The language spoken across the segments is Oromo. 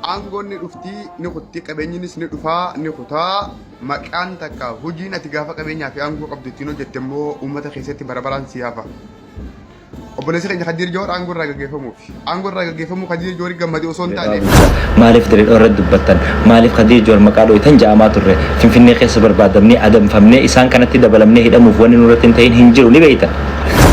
Aangoon ni dhufti ni kutti, qabeenyinis ni dhufaa ni kutaa. Maqaan takka hojiin ati gaafa qabeenyaa fi aangoo qabdu ittiin hojjette immoo uummata keessatti bara baraan si hafa. Obboleessi keenya Kadiir Jawaar aangoo irraa gaggeeffamuuf. Aangoo irraa gaggeeffamuu Kadiir Jawaar gammadee osoo hin taane Maaliif Dirree Dhawaa irratti dubbattan? Maaliif Kadiir Jawaar maqaa dhooytan ja'amaa turre? Finfinnee keessa barbaadamnee, adamfamnee, isaan kanatti dabalamnee hidhamuuf wanni nurratti hin ta'in hin jiru ni beeytan.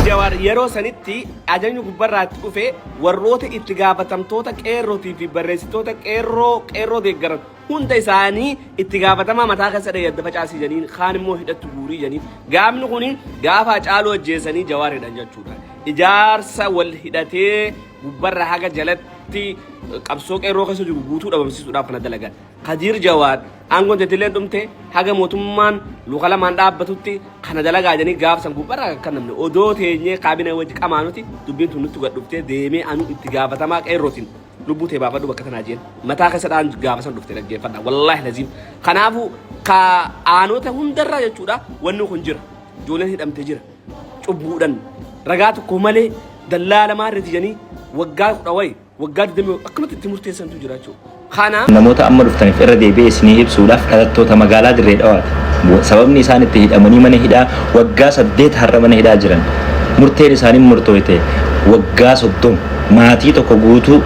Jawaar yeroo sanitti ajajni gubbarraa itti dhufe warroota itti gaafatamtoota qeerrootii fi barreessitoota qeerroo qeerroo deeggaran hunda isaanii itti gaafatamaa mataa keessa dhahee adda facaasii janiin kaan immoo hidhattu guurii janiin gaafni kuni gaafa Hacaaluu ajjeesanii Jawaar hidhan jechuudha. Ijaarsa wal hidhatee gubbarra haga jalatti qabsoo qeerroo keessa jiru guutuu dhabamsiisuudhaaf kana dalagan. Kadiir Jawaar aangoon teetilleen dhumte haga mootummaan luka lamaan dhaabbatutti kana dalagaa jedhanii gaafsan gubbarra akka namni odoo teenyee kaabinee wajji qamaanuti dubbiin tun nutti gad dhuftee deemee anu itti gaafatamaa qeerrootiin lubbuu tee baafadhu bakka tanaa jeen mataa keessa dhaan gaafa san dhufte dhaggeeffadha wallaahi laziim kanaafu ka aanota hundarraa jechuudha wanni kun jira ijoolleen hidhamte jira cubbuudhan ragaa tokko malee dallaa lamaa irra jijanii waggaa kudha wayi waggaa digdamii akkamatti itti murteessantu jira jechuudha. Kana Namoota amma dhuftaniif irra deebi'ee isinii ibsuudhaaf dhalattoota magaalaa Dirree Dhawaati. Sababni isaan itti hidhamanii mana hidhaa waggaa 8 har'a mana hidhaa jiran murteen isaanii murtooyte waggaa 30 maatii tokko guutuu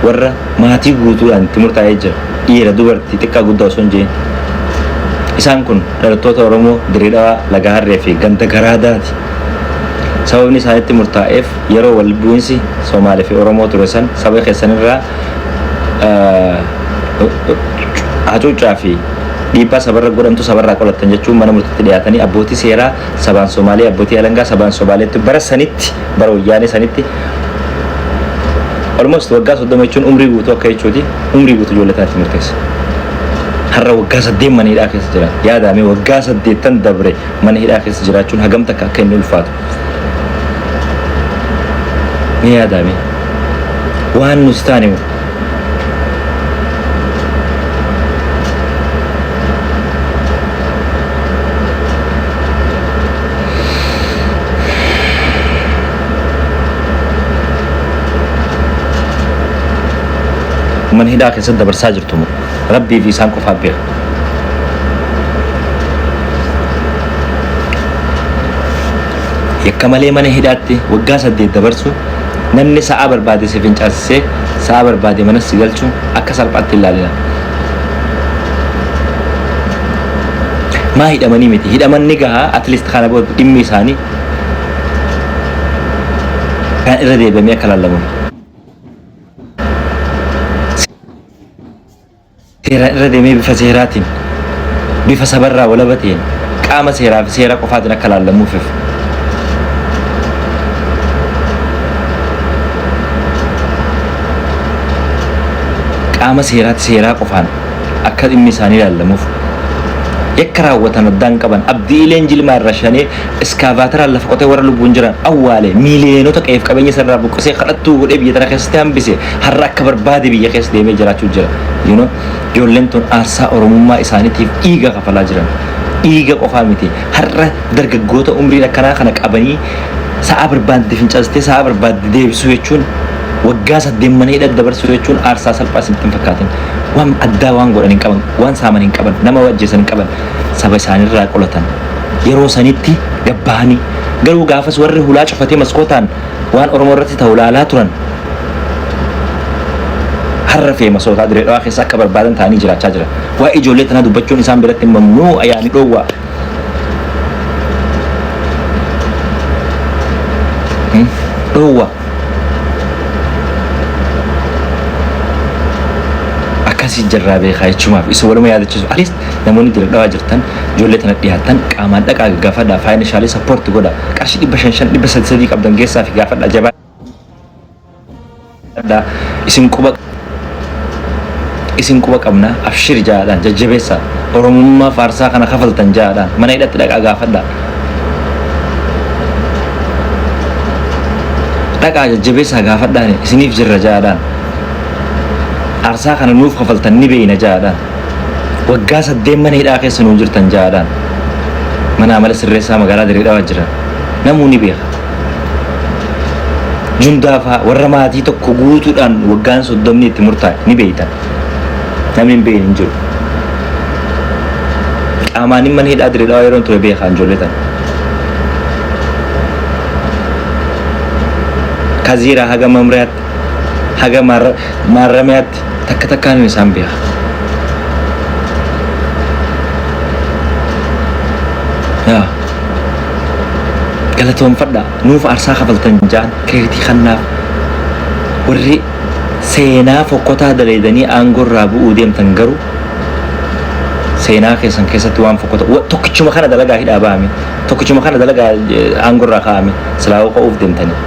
warra maatii guutuudhaan itti murtaa'ee jira. Dhiira dubartii xiqqaa guddaa osoo hin je'in. Isaan kun dhalattoota Oromoo Dirree Dhawaa Laga Harree fi ganda Garaadaati. Sababni isaanitti murtaa'eef yeroo wal bu'insi Somaalee fi Oromoo ture san saba keessanirraa hacuuccaa fi dhiibbaa sabarra godhamtu sabarraa qolattan jechuun mana murtiitti dhiyaatanii abbootii seeraa sabaan Somaalee abbootii alangaa sabaan Somaaleetti bara sanitti bara wayyaanee sanitti almost waggaa 30 jechuun umrii guutuu akka jechuuti umrii guutuu ijoollee tanatti murteessa. Har'a waggaa 8 mana hidhaa keessa jira. Yaadaame waggaa 8 dabre mana hidhaa keessa jiraachuun hagam takka akka inni ulfaatu. Ni yaadaame. Waan nuti taane mana hidhaa keessatti dabarsaa jirtu moo rabbii fi isaan qofaa beeka. Yakka malee mana hidhaatti waggaa 8 dabarsu namni sa'a barbaade si fincaasisee sa'a barbaade mana si galchu akka salphaatti hin ilaalina. Maa hidhamanii miti hidhaman ni gahaa at least kana booda dhimmi isaanii kan irra deebi'amee akka laallamu. Seeraan irra deemee bifa seeraatiin, bifa sabarraa walaba ta'een, qaama seeraa fi seera qofaatiin akka laallamuufif. Qaama seeraatti seeraa qofaan akka dhimmi isaanii laallamuuf. Yakka raawwatan addaan qaban Abdii Ileen jilmaa irra shanee iskaavaataraan lafa qotee warra lubbuun jiran awwaale miiliyoonota qe'eef qabeenya isarraa buqqisee kadhattuu godhee biyya tana keessatti hambise har'a akka barbaade biyya keessa deemee jiraachuu jira. You know, ijoolleen tun aarsaa Oromummaa isaaniitiif dhiiga kafalaa jiran. Dhiiga qofaa miti. Har'a dargaggoota umriin akkanaa kana qabanii sa'a barbaadde fincaastee sa'a barbaadde deebisuu jechuun waggaa 8 mana hidhaa dabarsuu jechuun aarsaa salphaa isinitti hin fakkaatin. Waan addaa waan godhan hin qaban, waan saaman hin qaban, nama ajjeesan hin qaban, saba isaaniirraa qolatan. Yeroo sanitti gabbahanii garuu gaafas warri hulaa cufatee maskootaan waan Oromoo irratti ta'u laalaa turan har'a feemasootaa Dirree Dhawaa keessa akka barbaadan ta'anii jiraachaa jiran. Waa'ee ijoollee tanaa dubbachuun isaan biratti mamnuu yaani dhoowwaa. Dhoowwaa. Akkasii jirraa beekaa jechumaaf isa waluma yaadachiisu. At least namoonni Dirree Dhawaa jirtan ijoollee tana dhiyaattan qaamaan dhaqaa gaafadhaa financially support godha. Qarshii 500 500 300 qabdan geessaa fi gaafadhaa jabaadhaa isin quba isin quba qabna abshir jaadhaan jajjabeessa Oromummaa faarsaa kana kafaltan jaadhaan mana hidhatti dhaqaa gaafadhaa. Dhaqaa jajjabeessaa gaafadhaan isiniif jirra jaadhaan. Aarsaa kana nuuf kafaltan ni beeyna jaadhaan. Waggaa 8 mana hidhaa keessa nuu jirtan ja'aadhaan mana amala sirreessaa magaalaa Dirree Dhawaa jiran namuu ni beeka. Jundaa fa'aa warra maatii tokko guutuudhaan waggaan soddomni itti murtaa'e ni beeytan. Namni hin beekne hin jiru. Qaamaan mana hidhaa Dirree Dhawaa yeroon ture beekaan ijoollee tana. Kaziiraa haga Mamriyaatti haga Maarramiyaatti takka takkaan isaan beeka. Yaa galatoonfadha nuuf aarsaa kafaltan jaan kireeditii kannaaf warri seenaa fokkotaa daleedanii aangoo irraa bu'uu deemtan garuu seenaa keessan keessatti waan fokkota tokkichuma kana dalagaa hidhaa ba'ame tokkichuma kana dalagaa aangoo irraa kaa'ame silaa ka'uuf deemtanii.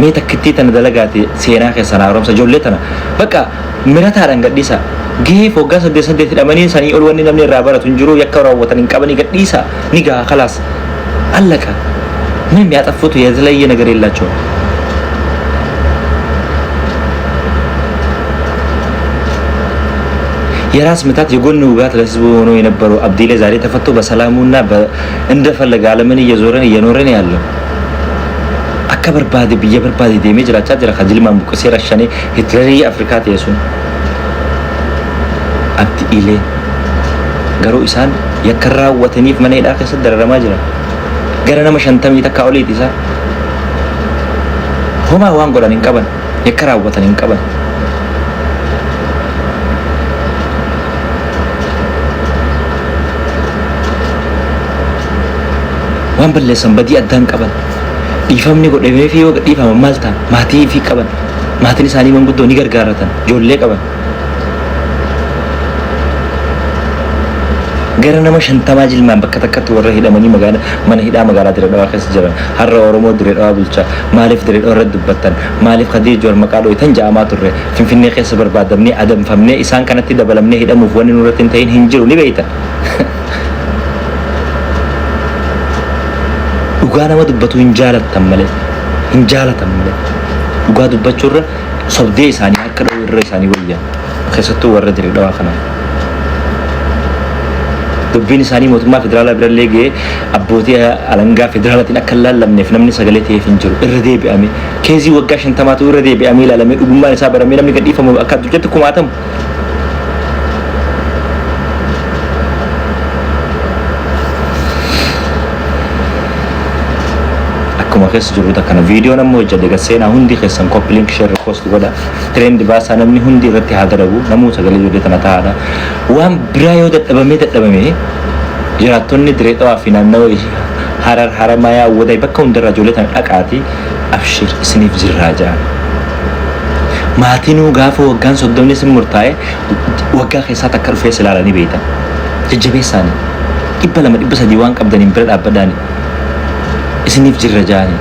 Mee takkittii tana dalagaati seenaa keessan haaromsa ijoollee tana bakka mirataadhaan gadhiisa. Gahee waggaa saddeet saddeet hidhamanii sanii ol wanni namni irraa baratu hin jiru yakka raawwatan hin qabanii gadhiisa ni gaha kalaas አለቀ። ምንም ያጠፉት የተለየ ነገር የላቸውም። የራስ ምታት የጎን ውጋት ለህዝቡ ሆኖ የነበረው አብዲሌ ዛሬ ተፈቶ በሰላሙና እንደፈለገ ዓለምን እየዞረን እየኖረን ያለው akka barbaade biyya barbaade deemee jiraachaa jira kan jilmaan buqqisee rashanee Hitlerii Afrikaa ta'e sun Abdi Ilee garuu isaan yakka raawwataniif mana hidhaa keessatti dararamaa jira. Gara nama shantamii takkaa oliiti isaa. Homaa waan godhan hin qaban yakka raawwatan hin qaban. Waan balleessan badii addaa hin qaban. Dhiifamni godhamee fi yoo dhiifaman maal ta'a? Maatii fi qaban. Maatiin isaanii manguddoo ni gargaaratan. Ijoollee qaban. Gara nama shantamaa jilmaan bakka takkatti warra hidhamanii magaala mana hidhaa magaalaa Dirree Dhawaa keessa jiran har'a Oromoo Dirree Dhawaa bulchaa maaliif Dirree Dhawaa irratti dubbattan maaliif Khadiir Joowar maqaa dhooytan ja'amaa turre Finfinnee keessa barbaadamnee adamfamnee isaan kanatti dabalamnee hidhamuuf wanni nurratti hin ta'in hin jiru ni beeytan. Dhugaa nama dubbatu hin jaalattan malee hin jaalatan malee dhugaa dubbachuurra sobdee isaanii harka dha'uu irra isaanii wayya keessattuu warra Dirree Dhawaa kanaa. Dubbiin isaanii mootummaa federaalaa birallee ga'ee abbootii alangaa federaalaatiin akka hin laallamneef namni sagalee ta'eef hin jiru. Irra deebi'ame keezii waggaa shantamaatu irra deebi'amee ilaalamee dhugummaan isaa baramee namni gadhiifamu akka addunyaatti kumaatamu. Akkuma keessa jirru akkana viidiyoon amma hojjedhe gad seenaa hundi keessan copy link share repost godha. Trend baasaa namni hundi irratti haa dalagu namuu sagalee ijoollee tana taa'aadha. Waan biraa yoo dadhabamee dadhabamee jiraattonni Dirree Dhawaa fi naannawa Harar Haramayaa Waday bakka hundarraa ijoollee tana dhaqaati abshir isiniif jirraa jedhan. Maatinuu gaafa waggaan soddomni isin murtaa'e waggaa keessaa takka dhufee si ilaalanii beektan. Jajjabeessaani. 200 300 waan qabdaniin bira dhaabbadhaani. Isiniif jirra jedhanii.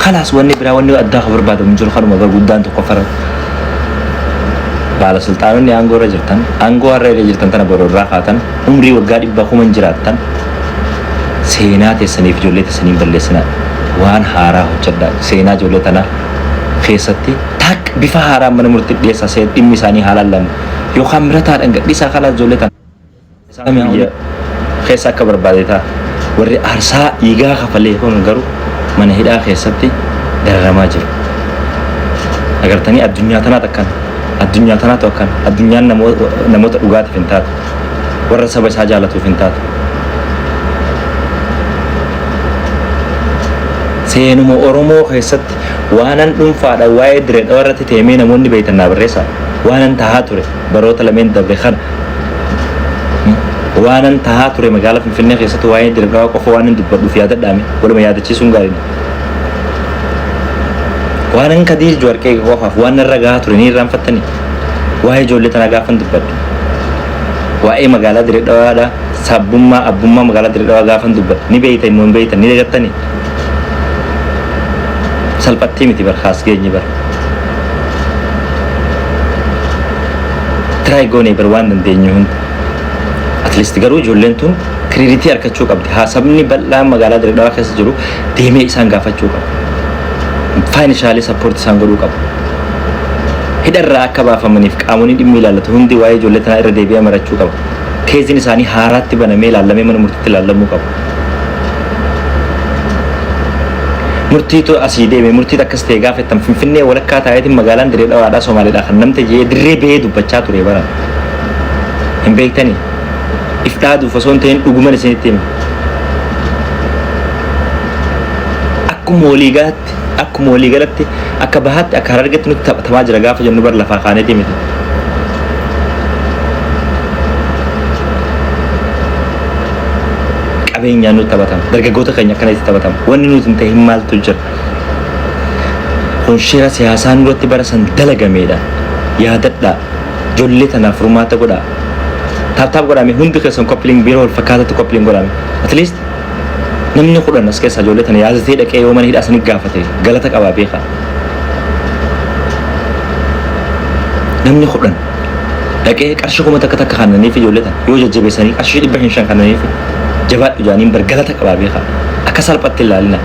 Kalaas wanni biraa wanni addaa kan barbaadamu hin jiru kanuma bar guddaan tokko fara. Baalasilxaanonni aangoo irra jirtan aangoo har'a irra jirtan tana boru irraa kaatan umrii waggaa dhibba kuma hin jiraattan seenaa teessaniif ijoollee teessanii hin balleessinaa waan haaraa hojjedhaa seenaa ijoollee tanaa keessatti taaq bifa haaraan mana murtii dhiyeessaa see dhimmi isaanii haa laallamu yookaan mirataadhaan gadhiisaa kalaas ijoollee tana isaan biyya keessa akka barbaade ta'a warri aarsaa dhiigaa kafalee kun garuu mana hidhaa keessatti dararamaa jiru. Agartanii addunyaa tanaatu akkana. Addunyaa tanaatu akkana. Addunyaan namoota dhugaatiif hin taatu. Warra saba isaa jaalatuuf hin taatu. Seenuma Oromoo keessatti waanan dhuunfaadha waa'ee Dirree Dhawaa irratti teemee namoonni beektan naa barreessaa. Waanan tahaa ture baroota lameen dabre kana waanan tahaa ture magaalaa Finfinnee keessatti waa'ee Dirree Dhawaa qofa waanan dubbadhuuf yaadadhaame waluma yaadachiisuun gaariidha. Waanan Kadiir Juwaar qeeqa qofaaf waan narra gahaa ture ni irraanfattanii waa'ee ijoollee tanaa gaafan dubbadhu. Waa'ee magaalaa Dirree Dhawaadha sabbummaa abbummaa magaalaa Dirree Dhawaa gaafan dubbadhu ni beeytan immoo hin beeytan ni dagattanii. Salphattii miti bar haas geenye bar. Try goonee bar waan dandeenyu hunda. At least garuu ijoolleen tun credit argachuu qabdi. Haasabni bal'aan magaalaa Dirree Dhawaa keessa jiru deemee isaan gaafachuu qaba. Financially support isaan godhuu qaba. Hidharraa akka baafamaniif qaamonni dhimmi ilaallatu hundi waa'ee ijoollee tanaa irra deebi'ee marachuu qaba. Keeziin isaanii haaraatti banamee ilaallamee mana murtiitti ilaallamuu qaba. Murtiitu asii deeme murtiitu akkas ta'e gaafa jettan Finfinnee walakkaa taa'eetiin magaalaan Dirree Dhawaadhaa Somaaleedhaa kan namte jee dirree bahee dubbachaa ture bara. Hin beektanii? If dhaaduuf osoo hin ta'in dhuguman isinitti hima. Akkuma waliigalatti akkuma waliigalatti akka bahaatti akka harargetti nutti taphatamaa jira gaafa jennu bar lafaa kaaneeti miti. Qabeenyaan nutti taphatama. Dargaggoota keenya akkana itti taphatama. Wanni nuti hin ta'in maaltu jira? Kun shira siyaasaa nurratti bara san dalagameedha. Yaadadhaa. Ijoollee tanaaf furmaata godhaa. Tap tap godhaame hundi keessan copy link biiroo wal fakkaatatti copy link godhaame. At least namni 10 as keessaa ijoollee tana yaadatee dhaqee yoo mana hidhaa sanii gaafate galata qabaa beekaa. Namni 10 dhaqee qarshii 1000 takka kannaniif ijoollee tana yoo jajjabeessanii qarshii 500 kannaniif jabaadhu jaaniin bar galata qabaa beekaa. Akka salphatti ilaalina.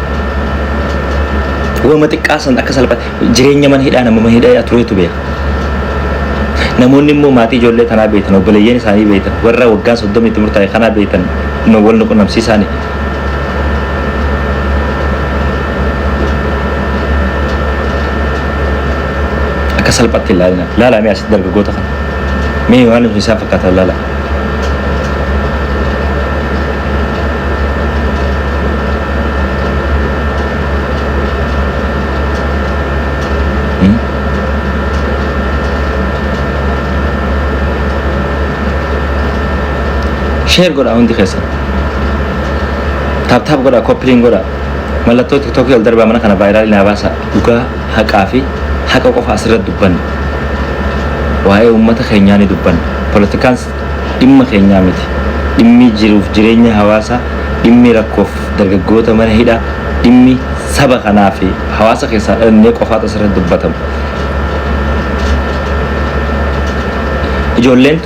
Wama xiqqaa san akka salphatti jireenya mana hidhaa nama mana hidhaa turetu beeka. Namoonni immoo maatii ijoollee tanaa beektan, obboleeyyan isaanii beektan, warra waggaa 30 itti murtaa'e kanaa beektan nu wal nu qunnamsiisaani. Akka salphatti hin laalina. Laalaa mee asitti dargaggoota kana. Mee waan isaan fakkaatan laalaa. Share godhaa hundi keessan. Tap tap godhaa, copy link godhaa. Mallattoo TikTokii ol darbaa mana kana viral naa baasaa. Dhugaa haqaa fi haqa qofa asirratti dubbanna. Waa'ee uummata keenyaa ni dubbanna. Poolitikaan dhimma keenyaa miti. Dhimmi jiruuf jireenya hawaasaa, dhimmi rakkoof dargaggoota mana hidhaa, dhimmi saba kanaa fi hawaasa keessaa dhalannee qofaatu asirratti dubbatama. Ijoolleen tun.